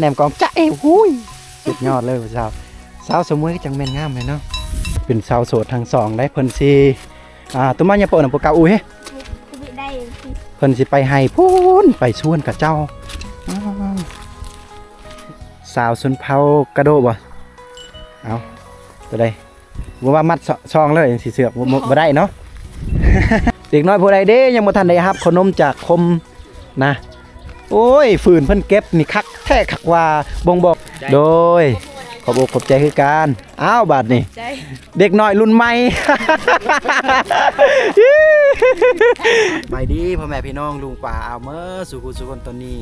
ແນມກອງຈະເອ ຫຸ້ຍ ສຸດຍອດເລີຍຜູ້ສາວ. ສາວສະໝວຍກໍຈັ່ງແມ່ນງາມແຫຼະເນາະ. ເປັນສາວໂສດທັງສອງໄດ໋. ເພິ່ນຊິ ອ່າ ຕຸມາຍາໂປະນຳພວກເຂົາ ອຸເຮ ເພິ່ນຊິໄປໄຮ່ພຸ້ນ ໄປສວນຂະເຈົ້າ. ອ້າວ ສາວຊົນເຜົ່າກະໂດະບໍ່? ເອົາ ຕົວໃດ? ບໍ່ວ່າມັດຊ- ຊ່ອງເລີຍ ຈັ່ງຊິເຊືອກ ບໍ່ ບໍ່ ບໍ່ໄດ້ເນາະ. ເດັກນ້ອຍຜູ້ໃດເດ້ ຍັງບໍ່ທັນໄດ້ຮັບເຂົ້າໜົມຈາກຄົມນະ? ໂອ້ຍ ຝືນເພິ່ນເກັບນີ້ຄັກແທ້ຄັກວ່າ ບົ່ງບອກ. ໂດຍ ຂອບອົກຂອບໃຈຄືກັນ. ອ້າວ ບາດນີ້ ໃຈ ເດັກນ້ອຍລຸ້ນໃໝ່. ສະບາຍດີພໍ່ແມ່ພີ່ນ້ອງລຸງປ້າອາວເໝິດສູ່ຜູ້ສູ່ຄົນ. ຕອນນີ້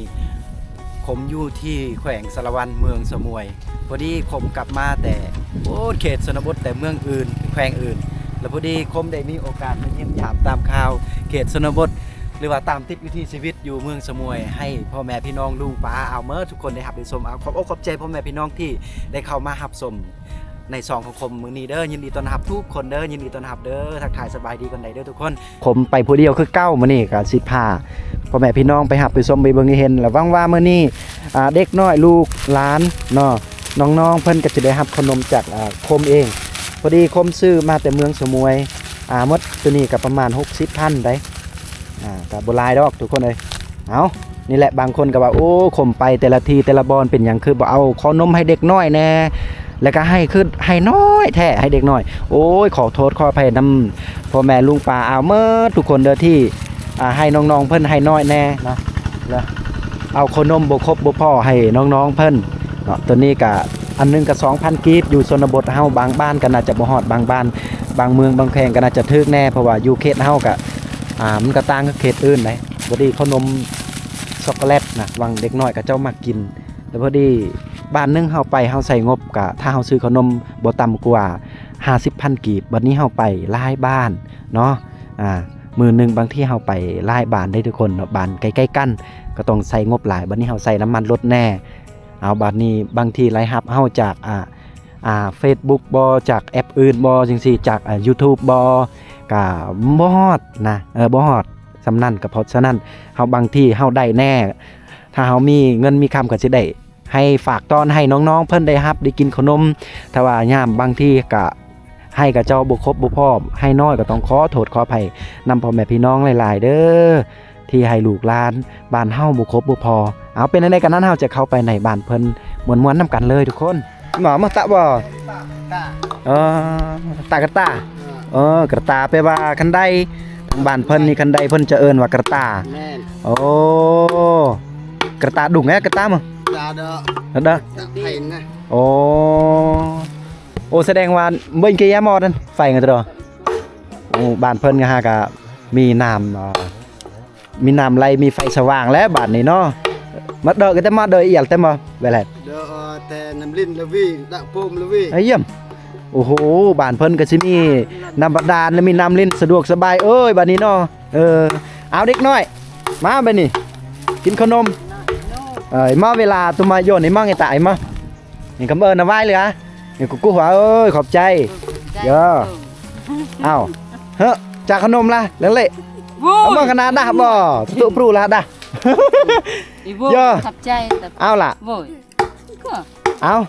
ຂົມຢູ່ທີ່ແຂວງສາລະວັນ ເມືອງສະໝວຍ. ພໍດີຂົມກັບມາແຕ່ ໂອ້ ເຂດຊົນນະບົດ ແຕ່ເມືອງອື່ນ ແຂວງອື່ນ ແລ້ວພໍດີຂົມໄດ້ມີໂອກາດມາຢ້ຽມຢາມຕາມຂ່າວເຂດຊົນນະບົດ ຫຼືວ່າຕາມຕິດວິຖີຊີວິດຢູ່ເມືອງສະໝວຍ ໃຫ້ພໍ່ແມ່ພີ່ນ້ອງລຸງປ້າອາວເໝິດທຸກຄົນໄດ້ຮັບໄດ້ຊົມ. ເອົາ ຂອບອົກຂອບໃຈພໍ່ແມ່ພີ່ນ້ອງທີ່ໄດ້ເຂົ້າມາຮັບຊົມ ໃນຊ່ອງຂອງຂົມມື້ນີ້ເດີ. ຍິນດີຕ້ອນຮັບທຸກຄົນເດີ ຍິນດີຕ້ອນຮັບເດີ. ທັກທາຍສະບາຍດີກ່ອນໄດ້ເດີທຸກຄົນ. ຂົມໄປຜູ້ດຽວຄືເກົ່າ. ມື້ນີ້ກໍຊິພາພໍ່ແມ່ພີ່ນ້ອງໄປຮັບໄປຊົມໄປເບິ່ງໄປເຫັນ ແລ້ວຫວັງວ່າມື້ນີ້ ອ່າ ເດັກນ້ອຍລູກຫຼານເນາະ ນ້ອງໆ ເພິ່ນກໍຈະໄດ້ຮັບເຂົ້າໜົມຈາກ ອ່າ ຂົມເອງ. ພໍດີຂົມຊື້ມາແຕ່ເມືອງສະໝວຍ ອ່າ ໝົດໂຕນີ້ກໍປະມານຫົກສິບພັນໄດ໋. ອ່າ ກໍບໍ່ຫຼາຍດອກທຸກຄົນເອີຍ. ເອົ້າ ນີ້ແຫຼະ ບາງຄົນກໍວ່າ ໂອ້ ຂົມໄປແຕ່ລະທີ່ແຕ່ລະບ່ອນ ເປັນຫຍັງຄືບໍ່ເອົາເຂົ້າໜົມໃຫ້ເດັກນ້ອຍແດ່ ແລ້ວກໍໃຫ້ຄືໃຫ້ນ້ອຍແທ້ ໃຫ້ເດັກນ້ອຍ. ໂອ້ຍ ຂໍໂທດຂໍອະໄພນຳພໍ່ແມ່ລຸງປ້າອາວເໝິດທຸກຄົນເດີ ທີ່ ອ່າ ໃຫ້ນ້ອງໆເພິ່ນໃຫ້ນ້ອຍແດ່ເນາະ ແລ້ວເອົາເຂົ້າໜົມບໍ່ຄົບບໍ່ພໍໃຫ້ນ້ອງໆເພິ່ນເນາະ. ໂຕນີ້ກໍອັນໜຶ່ງກໍສອງພັນກີບ ຢູ່ຊົນນະບົດເຮົາ ບາງບ້ານກໍໜ້າຈະບໍ່ຮອດ ບາງບ້ານ ບາງເມືອງບາງແຂວງກໍໜ້າຈະຖືກແດ່ ເພາະວ່າຢູ່ເຂດເຮົາກໍ ອ່າ ມັນກໍຕ່າງກັບເຂດອື່ນໄດ໋. ພໍດີເຂົ້າໜົມຊັອກໂກແລັດນະ ຫວ່າງເດັກນ້ອຍເຂົາເຈົ້າມັກກິນ ແລ້ວພໍດີບ້ານໜຶ່ງເຮົາໄປ ເຮົາໃຊ້ງົບກະ ຖ້າເຮົາຊື້ເຂົ້າໜົມບໍ່ຕ່ຳກວ່າຫ້າສິບພັນກີບ. ບັດນີ້ເຮົາໄປຫຼາຍບ້ານເນາະ ອ່າ ມື້ໜຶ່ງບາງທີເຮົາໄປຫຼາຍບ້ານເດ້ທຸກຄົນເນາະ ບ້ານໃກ້ໆກັນ ກໍຕ້ອງໃຊ້ງົບຫຼາຍ. ບັດນີ້ເຮົາໃຊ້ນ້ຳມັນລົດແດ່. ເອົາ ບັດນີ້ບາງທີລາຍຮັບເຮົາຈາກ ອ່າ ອ່າ ເຟສບຸກບໍ ຈາກແອັບອື່ນບໍ ຈັ່ງຊີ້ ຈາກ ອ່າ ຢູທູບບໍ ກະບໍ່ຮອດນະ ເອີ ບໍ່ຮອດສ່ຳນັ້ນ. ກໍເພາະສະນັ້ນ ເຮົາ ບາງທີເຮົາໄດ້ແດ່ ຖ້າເຮົາມີເງິນມີຄຳກໍຊິໄດ້ໃຫ້ຝາກຕ້ອນໃຫ້ນ້ອງໆເພິ່ນໄດ້ຮັບໄດ້ກິນເຂົ້າໜົມ. ຖ້າວ່າຍາມບາງທີກະໃຫ້ເຂົາເຈົ້າບໍ່ຄົບບໍ່ພໍ ໃຫ້ນ້ອຍ ກໍຕ້ອງຂໍໂທດຂໍອະໄພນຳພໍ່ແມ່ພີ່ນ້ອງຫຼາຍໆເດີ ທີ່ໃຫ້ລູກຫຼານບ້ານເຮົາບໍ່ຄົບບໍ່ພໍ. ເອົາ ເປັນແນວໃດກັນນັ້ນ ເຮົາຈະເຂົ້າໄປໃນບ້ານເພິ່ນ ມ່ວນໆນຳກັນເລີຍທຸກຄົນ. ໝໍ ມາຕະບໍ່? ເອີ ຕາກະຕາ. ເອີ ກະຕາແປວ່າຄັນໄດ. ທາງບ້ານເພິ່ນນີ້ ຄັນໄດເພິ່ນຈະເອີ້ນວ່າກະຕາ. ແມ່ນ. ໂອ້ ກະຕາດຸງແອ ກະຕາມະ? ກະຕາເດີ ເດີ ກະຕາໄພນະ. ໂອ້ ໂອ້ ສະແດງວ່າເບິ່ງກະຍາມອດນັ້ນ ໄຟກະຕາ. ໂອ້ ບ້ານເພິ່ນກະຫາກະມີນ້ຳ ອ່າ ມີນ້ຳໄຫຼ ມີໄຟສະຫວ່າງແລ້ວບາດນີ້ເນາະ. ມາເດີກະແຕ່ມາເດີອຽລແຕ່ມາແວແລດ ເດີແຕ່ນ້ຳລິນລະວີ ດະໂປມລະວີ. ອາຢ້ຳ ໂອ້ໂຫ ບ້ານເພິ່ນກໍຊິມີນ້ຳບາດານ ແລະ ມີນ້ຳລິນສະດວກສະບາຍເອີຍບາດນີ້ເນາະ. ເອີ ເອົາເດັກນ້ອຍ ມາບາດນີ້ ກິນເຂົ້າໜົມ. ເອີ ມາເວລາຕຸມາໂຍນນີ້ມາໄງຕາຍມາ. ນີ້ກຳເອີນນະວາຍເຫຼືອ ນີ້ກູກູຫວາເອີຍ ຂອບໃຈ. ເອີ ເອີ ເອົ້າ ເຮີ ຈາກຂະໜົມລະເລເລ. ໂອ້ຍ ເອົາມາຂະໜາດດະບໍ່ ຕຸບຣູລະດະ. ເອີ ຂອບໃຈ. ເອົາລະ ໂອ້ຍ ເອົາ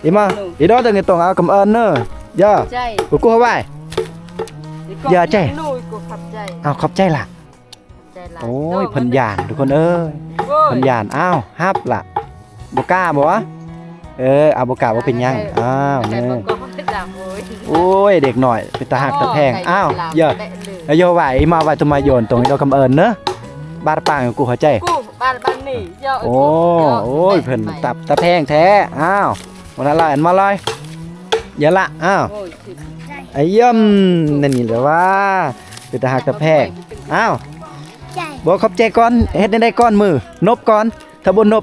ອີມາ ອີດອດເຕີງອີຕົງ ເອົາກຳເອີນເນີ. ເອີ ຂອບໃຈ ກູກູຫວາຍ. ເອີ ໃຈ ເອົາ ຂອບໃຈລະ. ໂອ້ຍ ເພິ່ນຢ້ານທຸກຄົນເອີຍ ເພິ່ນຢ້ານ. ອ້າວ ຮັບລະ ບໍ່ກ້າບໍ່? ເອີ ເອົາ ບໍ່ກ້າບໍ່ເປັນຫຍັງ. ອ້າວ ເນີ ໂອ້ຍ ເດັກນ້ອຍເປັນຕາຮັກຕາແພງ. ອ້າວ ເຢີ ເຢີ ຫວາຍ ມາຫວາຍ ໂຕມາໂຍນຕົງ ດອກກຳເອີນເນີ ບາດປາງກູເຂົ້າໃຈ. ໂອ້ ໂອ້ຍ ເພິ່ນຕັບຕາແພງແທ້. ອ້າວ ບໍ່ນັ້ນລະ ອັນມາລອຍ ເຢີລະ. ອ້າວ ອາຢ້ຳ ນັ້ນນີ້ແຫຼະວ່າ ເປັນຕາຮັກຕາແພງ. ອ້າວ ບໍ່ຂອບໃຈກ່ອນ ເຮັດແນວໃດກ່ອນ ມືນົບກ່ອນ ຖ້າບໍ່ນົບ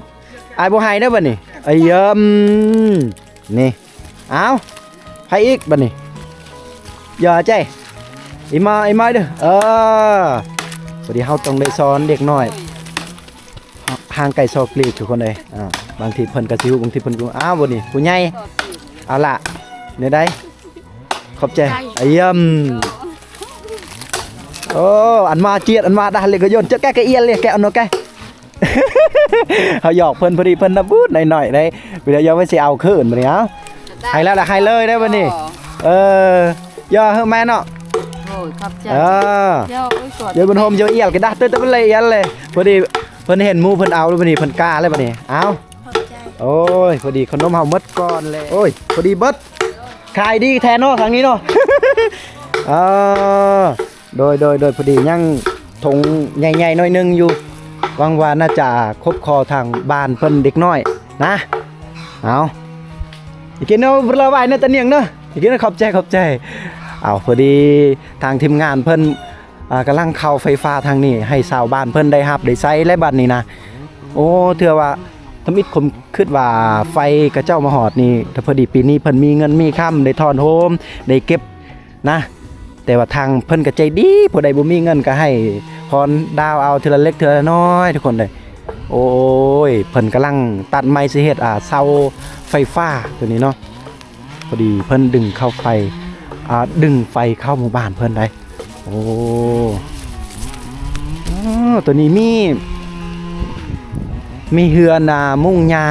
ອາຍບໍ່ໃຫ້ເດີບັດນີ້. ອາຢ້ຳ ນີ້ ອ້າວ ໃຜອີກບັດນີ້? ຢ່າໃຈ ອີມາ ອີມາເດີ. ເອີ ພໍດີເຮົາຕ້ອງໄດ້ສອນເດັກນ້ອຍ ຫ່າງໄກສອກຫຼີກທຸກຄົນເອີຍ. ອ່າ ບາງທີເພິ່ນກໍຊິຮູ້ ບາງທີເພິ່ນກໍ ອ້າວ ບໍ່ນີ້ຜູ້ໃຫຍ່. ເອົາລະ ແນວໃດ? ຂອບໃຈ. ອາຢ້ຳ ໂອ້ ອັນມາຈຽດ ອັນມາດາເລກກະຍົນ ຈະແກະກະອຽນເລຍ ແກະອັນໂນແກະ. ເຮົາຫຍອກເພິ່ນ ພໍດີເພິ່ນນະບູດໜ້ອຍໆໄດ໋ ເວລາຢາກໄວ້ຊິເອົາຄືນບັດນີ້ ເອົາ ໃຫ້ແລ້ວລະ ໃຫ້ເລີຍໄດ໋ບັດນີ້ ເອີ ຢ່າເຮີແມ່ເນາະ ໂອ້ຍ ຂອບໃຈ ເອີ ເຈົ້າ ໂອ້ຍ ກອດ ເຈົ້າບຸນໂຮມ ເຈົ້າອຽນກະດາ ເຕີເຕີລະອຽນເລີຍ ພໍດີເພິ່ນເຫັນໝູ່ເພິ່ນເອົາ ບັດນີ້ເພິ່ນກ້າເລີຍບັດນີ້ ເອົາ ຂອບໃຈ ໂອ້ຍ ພໍດີເຂົາໜົມເຮົາໝົດກ່ອນເລີຍ ໂອ້ຍ ພໍດີເບິດ ຂາຍດີແທ້ເນາະ ທາງນີ້ເນາະ ເອີ ໂດຍ ໂດຍ ໂດຍ ພໍດີຍັງຖົງໃຫຍ່ໆໜ້ອຍໜຶ່ງຢູ່ ຫວັງວ່າໜ້າຈະຄົບຂໍທາງບ້ານເພິ່ນເດັກນ້ອຍນະ ເອົາ ອີກເກນເນາະ ລະວາຍເນາະ ຕາໜຽງເນາະ ອີກເກນເນາະ ຂອບໃຈ ຂອບໃຈ ເອົາ ພໍດີທາງທີມງານເພິ່ນ ອ່າ ກຳລັງເຂົ້າໄຟຟ້າທາງນີ້ ໃຫ້ຊາວບ້ານເພິ່ນໄດ້ຮັບໄດ້ໃຊ້ແລ້ວບັດນີ້ນະ ໂອ້ ເທື່ອວ່າ ທຳອິດຄົມຄິດວ່າໄຟຂະເຈົ້າມາຮອດນີ້ ຖ້າພໍດີປີນີ້ເພິ່ນມີເງິນມີຄຳ ໄດ້ຖອນໂຮມ ໄດ້ເກັບ ນະ ແຕ່ວ່າທາງເພິ່ນກໍໃຈດີ ຜູ້ໃດບໍ່ມີເງິນກໍໃຫ້ຜ່ອນດາວເອົາເທື່ອລະເລັກເທື່ອລະນ້ອຍທຸກຄົນເດີ ໂອ້ຍ ເພິ່ນກຳລັງຕັດໄມ້ຊິເຮັດ ອ່າ ເສົາໄຟຟ້າຕົວນີ້ເນາະ ພໍດີເພິ່ນດຶງເຂົ້າໄຟ ອ່າ ດຶງໄຟເຂົ້າໝູ່ບ້ານເພິ່ນໄດ໋ ໂອ້ ໂອ້ ຕົວນີ້ມີ ມີເຮືອນ ອ່າ ມຸງຫຍ້າ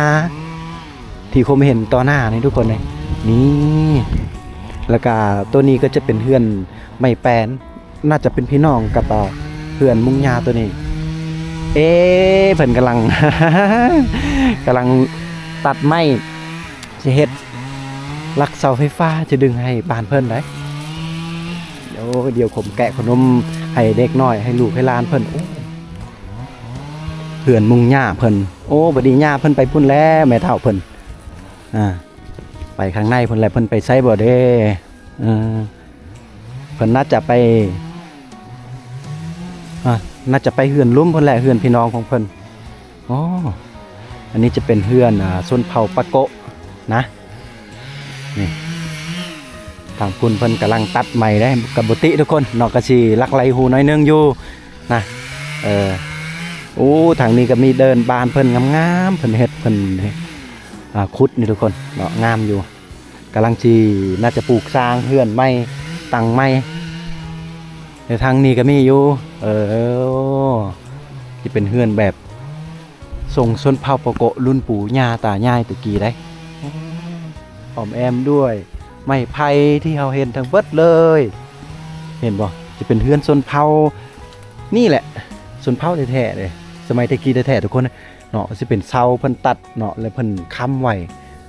ທີ່ຄົມເຫັນຕໍ່ໜ້ານີ້ທຸກຄົນເລີຍ ນີ້ ແລ້ວກະຕົວນີ້ກໍຈະເປັນເຮືອນໄມ້ແປ້ນ ໜ້າຈະເປັນພີ່ນ້ອງກັບ ອ່າ ເຮືອນມຸງຫຍ້າຕົວນີ້ ເອ ເພິ່ນກຳລັງ ກຳລັງຕັດໄມ້ ຊິເຮັດຫຼັກເສົາໄຟຟ້າ ຊິດຶງໃຫ້ບ້ານເພິ່ນໄດ໋ ໂອ້ ດຽວຂົມແກະຂະໜົມໃຫ້ເດັກນ້ອຍ ໃຫ້ລູກໃຫ້ຫຼານເພິ່ນ ໂອ້ ເຮືອນມຸງຫຍ້າເພິ່ນ ໂອ້ ບັດນີ້ຫຍ້າເພິ່ນໄປພຸ້ນແລ້ວ ແມ່ເຖົ້າເພິ່ນ ອ່າ ໄປຂ້າງໃນພຸ້ນແຫຼະ ເພິ່ນໄປໃສບໍ່ເດ້ ເອີ ເພິ່ນໜ້າຈະໄປ ອ່າ ໜ້າຈະໄປເຮືອນລຸ່ມພຸ້ນແຫຼະ ເຮືອນພີ່ນ້ອງຂອງເພິ່ນ ອໍ ອັນນີ້ຈະເປັນເຮືອນ ອ່າ ຊົນເຜົ່າປາໂກະນະ ນີ້ ທາງພຸ້ນເພິ່ນກຳລັງຕັດໄມ້ເດ້ ກໍບໍ່ຕິທຸກຄົນເນາະ ກໍຊິລັກໄຫຼຫູໜ້ອຍໜຶ່ງຢູ່ນະ ເອີ ໂອ້ ທາງນີ້ກໍມີເດີ່ນບ້ານເພິ່ນງາມໆ ເພິ່ນເຮັດ ເພິ່ນ ອ່າ ຂຸດນີ້ທຸກຄົນເນາະ ງາມຢູ່ ກຳລັງຊິ ໜ້າຈະປູກສ້າງເຮືອນໃໝ່ ຕັ້ງໃໝ່ ແລະ ທາງນີ້ກໍມີຢູ່ ເອີ ຊິເປັນເຮືອນແບບຊົງຊົນເຜົ່າປາໂກະລຸ້ນປູ່ຍ່າຕາຍາຍແຕ່ກີ້ໃດ໋ ອ້ອມແອ້ມດ້ວຍໄມ້ໄຜ່ທີ່ເຮົາເຫັນທັງເບິດເລີຍ ເຫັນບໍ່ ຊິເປັນເຮືອນຊົນເຜົ່າ ນີ້ແຫຼະ ຊົນເຜົ່າແທ້ໆເດ້ ສະໄໝແຕ່ກີ້ແທ້ໆ ທຸກຄົນ ເນາະ ຊິເປັນເສົາເພິ່ນຕັດເນາະ ແລ້ວເພິ່ນຄ້ຳໄວ້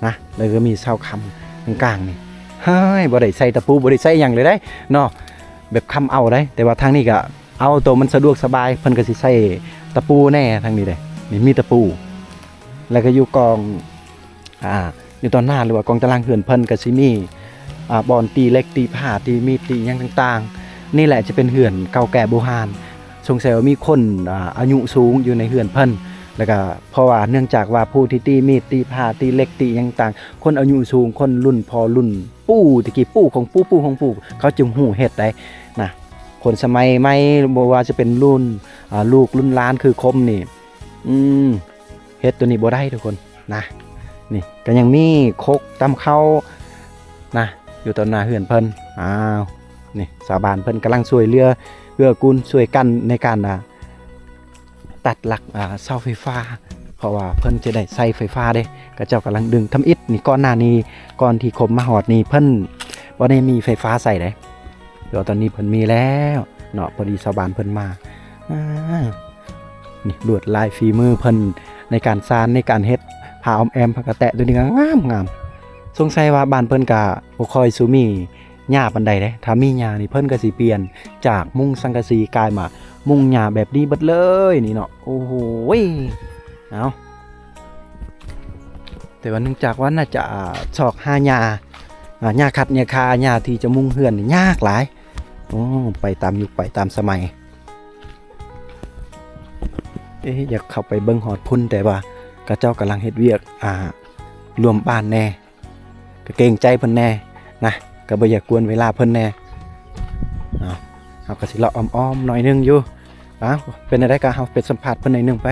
ນະ ແລ້ວກໍມີເສົາຄ້ຳກາງໆນີ້ ເຮີ້ຍ ບໍ່ໄດ້ໃສ່ຕະປູ ບໍ່ໄດ້ໃສ່ຫຍັງເລີຍເດ້ເນາະ ແບບຄ້ຳເອົາເດ້ ແຕ່ວ່າທາງນີ້ກໍເອົາໂຕມັນສະດວກສະບາຍ ເພິ່ນກໍຊິໃສ່ຕະປູແດ່ທາງນີ້ເດ້ ນີ້ມີຕະປູ ແລ້ວກໍຢູ່ກອງ ອ່າ ຢູ່ຕໍ່ໜ້າ ຫຼືວ່າກອງຕາລາງເຮືອນເພິ່ນກໍຊິມີ ອ່າ ບ່ອນຕີເຫຼັກ ຕີພ້າ ຕີມີດ ຕີຫຍັງຕ່າງໆ ນີ້ແຫຼະຈະເປັນເຮືອນເກົ່າແກ່ບູຮານ ສົງໄສວ່າມີຄົນ ອ່າ ອາຍຸສູງຢູ່ໃນເຮືອນເພິ່ນ ແລ້ວກະເພາະວ່າເນື່ອງຈາກວ່າຜູ້ທີ່ຕີມີດ ຕີພ້າ ຕີເຫຼັກ ຕີຫຍັງຕ່າງ ຄົນອາຍຸສູງ ຄົນລຸ້ນພໍ່ລຸ້ນປູ່ ແຕ່ກີ້ປູ່ຂອງປູ່ ປູ່ຂອງປູ່ ເຂົາຈຶ່ງຮູ້ເຮັດໄດ໋ນະ ຄົນສະໄໝໃໝ່ ບໍ່ວ່າຈະເປັນລຸ້ນ ອ່າ ລູກລຸ້ນຫຼານຄືຄົມນີ້ ອືມ ເຮັດໂຕນີ້ບໍ່ໄດ້ທຸກຄົນ ນະ ນີ້ກໍຍັງມີຄົກຕຳເຂົ້ານະ ຢູ່ຕໍ່ໜ້າເຮືອນເພິ່ນ ອ້າວ ນີ້ຊາວບ້ານເພິ່ນກຳລັງຊ່ວຍເຫຼືອເກື້ອກູນຊ່ວຍກັນໃນການ ອ່າ ຕັດຫຼັກ ອ່າ ເສົາໄຟຟ້າ ເພາະວ່າເພິ່ນຈະໄດ້ໃຊ້ໄຟຟ້າເດ້ ເຂົາເຈົ້າກຳລັງດຶງທຳອິດນີ້ ກ່ອນໜ້ານີ້ ກ່ອນທີ່ຄົມມາຮອດນີ້ ເພິ່ນບໍ່ໄດ້ມີໄຟຟ້າໃຊ້ເດ້ ແຕ່ວ່າຕອນນີ້ເພິ່ນມີແລ້ວເນາະ ພໍດີຊາວບ້ານເພິ່ນມາ ອ່າ ນີ້ລວດລາຍຝີມືເພິ່ນໃນການສານ ໃນການເຮັດຜ້າອ້ອມແອ້ມ ຜ້າກະແຕະໂຕນີ້ກໍງາມໆ ສົງໄສວ່າບ້ານເພິ່ນກະບໍ່ຄ່ອຍສູ່ມີຫຍ້າປານໃດເດ້ ຖ້າມີຫຍ້ານີ້ເພິ່ນກໍຊິປ່ຽນຈາກມຸງສັງກະສີກາຍມາມຸງຫຍ້າແບບນີ້ເບິດເລີຍນີ້ເນາະ ໂອ້ໂຫ ເອົາ ແຕ່ວ່າເນື່ອງຈາກວ່າໜ້າຈະ ອ່າ ຊອກຫາຫຍ້າ ອ່າ ຫຍ້າຄັດຫຍ້າຄາ ຫຍ້າທີ່ຈະມຸງເຮືອນນີ້ຍາກຫຼາຍ ໂອ້ ໄປຕາມຍຸກໄປຕາມສະໄໝ ເອ ຢາກເຂົ້າໄປເບິ່ງຮອດພຸ້ນ ແຕ່ວ່າເຂົາເຈົ້າກຳລັງເຮັດວຽກ ອ່າ ລວມບ້ານແດ່ ກໍເກງໃຈເພິ່ນແດ່ນະ ກໍບໍ່ຢາກກວນເວລາເພິ່ນແດ່ ເອົາ ເຮົາກໍຊິເລາະອ້ອມໆໜ້ອຍໜຶ່ງຢູ່ ເອົາ ເປັນແນວໃດກໍເຮົາໄປສຳພາດເພິ່ນໜ້ອຍໜຶ່ງໄປ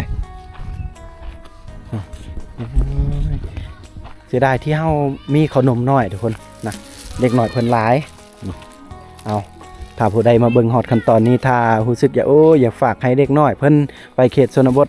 ເສຍດາຍທີ່ເຮົາມີເຂົ້າໜົມໜ້ອຍທຸກຄົນນະ ເດັກນ້ອຍເພິ່ນຫຼາຍ ເອົາ ຖ້າຜູ້ໃດມາເບິ່ງຮອດຂັ້ນຕອນນີ້ ຖ້າຮູ້ສຶກຢາກ ໂອ້ ຢາກຝາກໃຫ້ເດັກນ້ອຍເພິ່ນໄປເຂດຊົນນະບົດ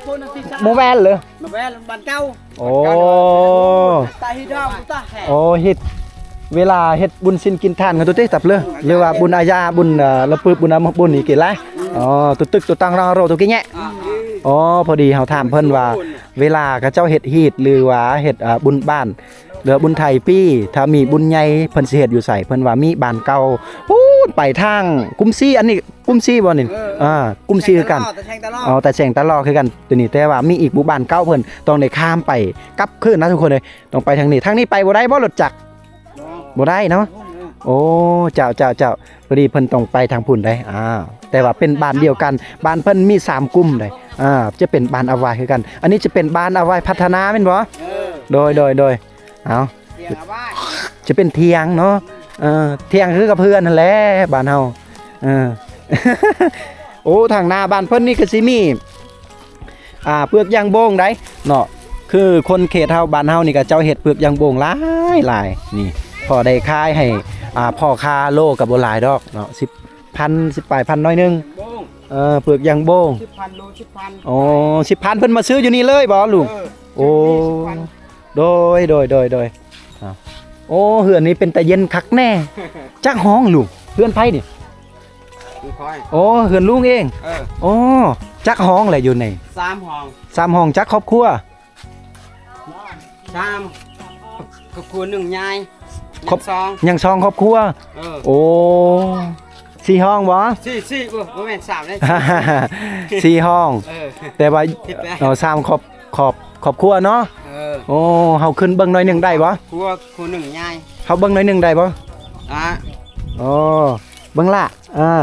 ໝູ່ແວ່ນເລີຍ ມາແວ່ນບ້ານເກົ່າ. ໂອ້ ຕາຮີດອງຕາແຮ ໂອ້ ເຮັດ ເວລາເຮັດບຸນສິນກິນທານກັນໂຕເຕ ຕັບເລີ ຫຼືວ່າບຸນອາຍາ ບຸນ ເອີ ລະປຶບ ບຸນອາໝົກ ບຸນນີ້ກິນຫຼາຍ. ອໍ ຕຸຕຶກຕຸຕັງຣາໂຣຕຸກິແຍະ. ອໍ ພໍດີເຮົາຖາມເພິ່ນວ່າ ເວລາເຂົາເຈົ້າເຮັດຮີດ ຫຼືວ່າເຮັດ ເອີ ບຸນບ້ານ ເຫຼືອບຸນທ້າຍປີ ຖ້າມີບຸນໃຫຍ່ເພິ່ນຊິເຮັດຢູ່ໃສ? ເພິ່ນວ່າມີບ້ານເກົ່າ ປູ້ນໄປທາງກຸມຊີ ອັນນີ້ກຸມຊີບໍ່ນີ້? ເອີ ອ່າ ກຸມຊີຄືກັນ. ຕາແສງຕາຫຼໍ່ ອໍ ຕາແສງຕາຫຼໍ່ຄືກັນໂຕນີ້ ແຕ່ວ່າມີອີກໝູ່ບ້ານເກົ່າເພິ່ນ ຕ້ອງໄດ້ຂ້າມໄປກັບຄືນນະທຸກຄົນເອີຍ. ຕ້ອງໄປທາງນີ້ ທາງນີ້ໄປບໍ່ໄດ້ບໍ່ ລົດຈັກ? ບໍ່ໄດ້ເນາະ. ໂອ້ ເຈົ້າ ເຈົ້າ ເຈົ້າ ພໍດີເພິ່ນຕ້ອງໄປທາງພຸ້ນໄດ໋. ອ່າ ແຕ່ວ່າເປັນບ້ານດຽວກັນ ບ້ານເພິ່ນມີສາມກຸ່ມໄດ໋. ອ່າ ຈະເປັນບ້ານອາວາຍຄືກັນ. ອັນນີ້ຈະເປັນບ້ານອາວາຍພັດທະນາແມ່ນບໍ່? ເອີ ໂດຍ ໂດຍ ໂດຍ. ເອົາ ຈະເປັນຖຽງເນາະ. ເອີ ຖຽງຄືກັບເຮືອນຫັ້ນແຫຼະບ້ານເຮົາ. ເອີ ໂອ້ ທາງໜ້າບ້ານເພິ່ນນີ້ກໍຊິມີ ອ່າ ເປືອກຢາງໂບງໄດ໋ເນາະ. ຄືຄົນເຂດເຮົາ ບ້ານເຮົານີ້ ເຂົາເຈົ້າເຮັດເປືອກຢາງໂບງຫຼາຍໆ. ນີ້ ພໍໄດ້ຂາຍໃຫ້ ອ່າ ພໍ່ຄ້າໂລກໍບໍ່ຫຼາຍດອກເນາະ ສິບພັນ ສິບປາຍພັນໜ້ອຍໜຶ່ງ. ເອີ ເປືອກຢາງໂບງ ສິບພັນ ໂລ ສິບພັນ. ອໍ ສິບພັນ ເພິ່ນມາຊື້ຢູ່ນີ້ເລີຍບໍ່ລຸງ? ເອີ ໂອ້ ສິບພັນ. ໂດຍ ໂດຍ ໂດຍ ໂດຍ. ອ້າວ ໂອ້ ເຮືອນນີ້ເປັນຕາເຢັນຄັກແນ່. ຈັກຫ້ອງລຸງ? ເຮືອນໃຜນີ້? ຂອງຂ້ອຍ. ໂອ້ ເຮືອນລຸງເອງ. ເອີ ໂອ້ ຈັກຫ້ອງແຫຼະຢູ່ໃນ? ສາມຫ້ອງ. ສາມຫ້ອງ. ຈັກຄອບຄົວ? ສາມ ຄອບຄົວໜຶ່ງຍາຍ ຄອບ ຍັງສອງ ຍັງສອງຄອບຄົວ. ເອີ ໂອ້ ສີ່ຫ້ອງບໍ່? ສີ່ ສີ່ ບໍ່ ບໍ່ແມ່ນສາມເດ້ ສີ່ຫ້ອງ. ເອີ ແຕ່ວ່າ ເອີ ສາມຄອບ ຄອບ ຄອບຄົວເນາະ. ເອີ ໂອ້ ເຮົາຂຶ້ນເບິ່ງໜ້ອຍໜຶ່ງໄດ້ບໍ່? ຄົວ ຄົວໜຶ່ງຍາຍ ເຮົາເບິ່ງໜ້ອຍໜຶ່ງໄດ້ບໍ່? ອ່າ ໂອ້ ເບິ່ງລະ ອ່າ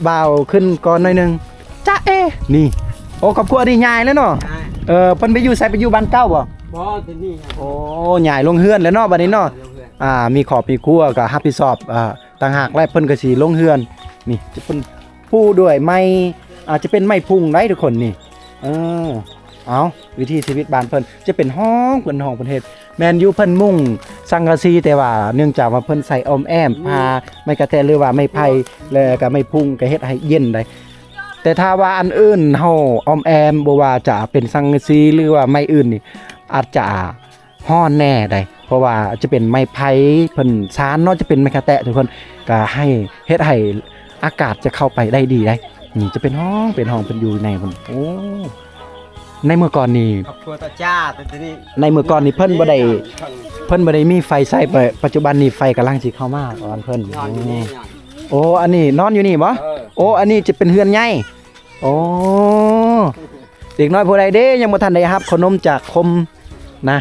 ບ່າວຂຶ້ນກ່ອນໜ້ອຍໜຶ່ງ. ຈະເອ ນີ້ ໂອ້ ຄອບຄົວນີ້ຍ້າຍແລ້ວເນາະ. ຍ້າຍ. ເອີ ເພິ່ນໄປຢູ່ໃສ? ໄປຢູ່ບ້ານເກົ່າບໍ່? ບໍ່ ທີ່ນີ້. ໂອ້ ຍ້າຍລົງເຮືອນແລ້ວເນາະ ບັດນີ້ເນາະ. ລົງເຮືອນ. ອ່າ ມີຄອບມີຄົວກໍຮັບຜິດຊອບ ອ່າ ຕ່າງຫາກ ແລະ ເພິ່ນກໍຊິລົງເຮືອນ. ນີ້ຈະເປັນປູດ້ວຍໄມ້ ອາດຈະເປັນໄມ້ພຸງໄດ໋ທຸກຄົນນີ້. ເອີ ເອົາ ວິຖີຊີວິດບ້ານເພິ່ນ ຈະເປັນຫ້ອງ ເປັນຫ້ອງ ເພິ່ນເຮັດ ແມ່ນຢູ່ ເພິ່ນມຸງສັງກະສີ ແຕ່ວ່າເນື່ອງຈາກວ່າເພິ່ນໃສ່ອ້ອມແອ້ມ ອືມ ຜ້າໄມ້ກະແຕະ ຫຼືວ່າໄມ້ໄຜ່ ແລ້ວກໍໄມ້ພຸງ ກໍເຮັດໃຫ້ເຢັນໄດ໋. ແຕ່ຖ້າວ່າອັນອື່ນເຮົາອ້ອມແອ້ມ ບໍ່ວ່າຈະເປັນສັງກະສີ ຫຼືວ່າໄມ້ອື່ນນີ້ ອາດຈະຮ້ອນແດ່ໄດ໋ ເພາະວ່າຈະເປັນໄມ້ໄຜ່ເພິ່ນຊານເນາະ ຈະເປັນໄມ້ກະແຕະ ທຸກຄົນ ກໍໃຫ້ ເຮັດໃຫ້ອາກາດຈະເຂົ້າໄປໄດ້ດີໄດ໋. ນີ້ຈະເປັນຫ້ອງ ເປັນຫ້ອງ ເພິ່ນຢູ່ໃນພຸ້ນ. ໂອ້ ໃນເມື່ອກ່ອນນີ້ ຄອບຄົວຕາຈ້າ ແຕ່ທີນີ້ ໃນເມື່ອກ່ອນນີ້ເພິ່ນບໍ່ໄດ້ ເພິ່ນບໍ່ໄດ້ມີໄຟໃຊ້ ປະ ປັດຈຸບັນນີ້ໄຟກຳລັງຊິເຂົ້າມາບ້ານເພິ່ນ. ນອນຢູ່ນີ້ ໂອ້ ອັນນີ້ນອນຢູ່ນີ້ບໍ່? ເອີ ໂອ້ ອັນນີ້ຈະເປັນເຮືອນໃຫຍ່. ໂອ້ ເດັກນ້ອຍຜູ້ໃດເດ້ ຍັງບໍ່ທັນໄດ້ຮັບເຂົ້າໜົມຈາກຄົມນະ.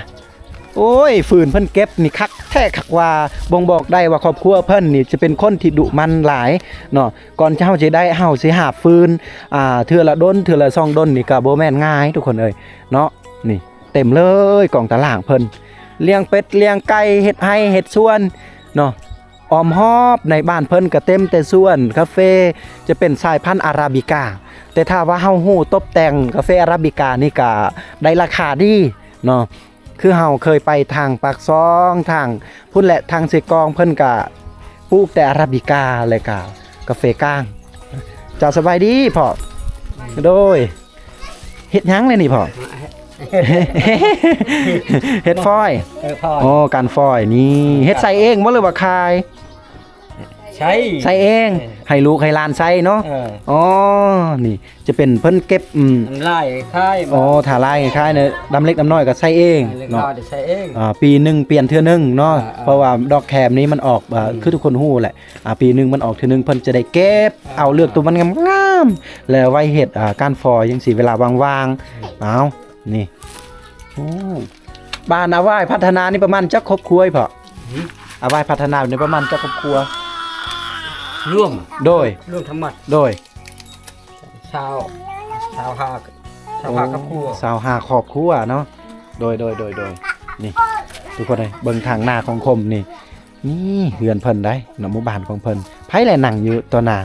ໂອ້ຍ ຟືນເພິ່ນເກັບນີ້ຄັກແທ້ຄັກວ່າ ບົ່ງບອກໄດ້ວ່າຄອບຄົວເພິ່ນນີ້ຈະເປັນຄົນທີ່ດຸໝັ່ນຫຼາຍເນາະ. ກ່ອນເຮົາຈະໄດ້ ເຮົາຊິຫາບຟືນ ອ່າ ເທື່ອລະດົນ ເທື່ອລະສອງດົນນີ້ກໍບໍ່ແມ່ນງ່າຍທຸກຄົນເອີຍເນາະ. ນີ້ເຕັມເລີຍກອງຕາລ່າງເພິ່ນ ລ້ຽງເປັດລ້ຽງໄກ່ ເຮັດໄຮ່ເຮັດສວນເນາະ. ອ້ອມຮອບໃນບ້ານເພິ່ນກໍເຕັມແຕ່ສວນກາເຟ ຈະເປັນສາຍພັນອາຣາບິກາ. ແຕ່ຖ້າວ່າເຮົາຮູ້ຕົບແຕ່ງກາເຟອາຣາບິການີ້ກໍໄດ້ລາຄາດີເນາະ. ຄືເຮົາເຄີຍໄປທາງປາກຊ່ອງ ທາງພຸ້ນແຫຼະ ທາງເຊກອງ ເພິ່ນກະປູກແຕ່ອາຣາບິກາ ແລະກະກາເຟກ້າງ. ເຈົ້າ ສະບາຍດີພໍ່. ໂດຍ ເຮັດຫຍັງແລະນີ້ພໍ່? ເຮັດຟອຍ. ເອີ ຟອຍ. ອໍ ການຟອຍນີ້ເຮັດໃສ່ເອງບໍ່ ຫຼືວ່າຂາຍ? ໃຊ້ ໃຊ້ເອງ. ເອີ ໃຫ້ລູກໃຫ້ຫຼານໃຊ້ເນາະ. ເອີ ອໍ ນີ້ຈະເປັນເພິ່ນເກັບ ອືມ ນ້ຳລາຍຂາຍ. ອໍ ຖ້າລາຍຂາຍເນາະ ດຳເລັກດຳນ້ອຍກໍໃຊ້ເອງເນາະ. ເອີ ໃຊ້ເອງ. ອ່າ ປີໜຶ່ງປ່ຽນເທື່ອໜຶ່ງເນາະ. ເອີ ເອີ ເພາະວ່າດອກແຄມນີ້ມັນອອກ ເອີ ອືມ ຄືທຸກຄົນຮູ້ແຫຼະ ອ່າ ປີໜຶ່ງມັນອອກເທື່ອໜຶ່ງ ເພິ່ນຈະໄດ້ເກັບ ເອີ ເອົາເລືອກຕົວມັນງາມໆ ແລ້ວໄວ້ເຮັດ ອ່າ ການຟອຍຈັ່ງຊີ້ ເວລາວ່າງໆ. ເອົາ ນີ້ ໂອ້ ບ້ານອາວາຍພັດທະນານີ້ປະມານຈັກຄອບຄົວພໍ່? ຫື? ອາວາຍພັດທະນານີ້ປະມານຈັກຄອບຄົວ? ລວມ ໂດຍ ລວມທັງໝົດ ໂດຍ ຊາວ ຊາວຫ້າ ຊາວຫ້າຄອບຄົວ ຊາວຫ້າຄອບຄົວເນາະ. ໂດຍ ໂດຍ ໂດຍ ໂດຍ. ນີ້ ທຸກຄົນເອີຍ ເບິ່ງທາງໜ້າຂອງຄົມນີ້ ນີ້ເຮືອນເພິ່ນໄດ໋ເນາະ ໝູ່ບ້ານຂອງເພິ່ນ. ໃຜແລະນັ່ງຢູ່ຕໍ່ໜ້າ?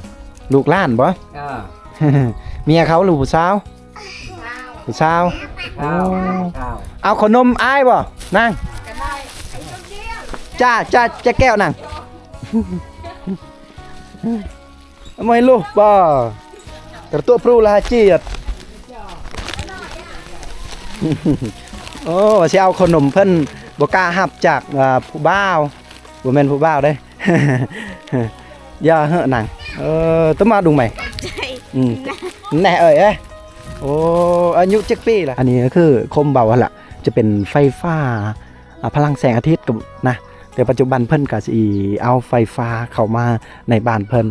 ລູກຫຼານບໍ່? ເອີ ເມຍເຂົາຫຼືຜູ້ສາວ? ຜູ້ສາວ. ໂອ້ ເອົາເຂົ້າໜົມອ້າຍບໍ່ນາງ? ຈ້າ ຈ້າ ຈັກແກ້ວນາງ. ມາໃຫ້ລູກບໍ່? ກະຕົວະພຣູລະຫາເຈັດ. ໂອ້ ວ່າຊິເອົາເຂົ້າໜົມ ເພິ່ນບໍ່ກ້າຮັບຈາກ ອ່າ ຜູ້ບ່າວ. ບໍ່ແມ່ນຜູ້ບ່າວເດ້. ຢ່າເຫາະນາງ. ເອີ ຕ້ອງມາດຸງໃໝ່. ອືມ ແນ່ເອີຍເອີຍ. ໂອ້ ອາຍຸຈັກປີລະ? ອັນນີ້ກໍຄືຄົມເບົາຫັ້ນລະ ຈະເປັນໄຟຟ້າ ອ່າ ພະລັງແສງອາທິດກໍນະ, ແຕ່ປັດຈຸບັນເພິ່ນກໍຊິເອົາໄຟຟ້າເຂົ້າມາໃນບ້ານເພິ່ນ.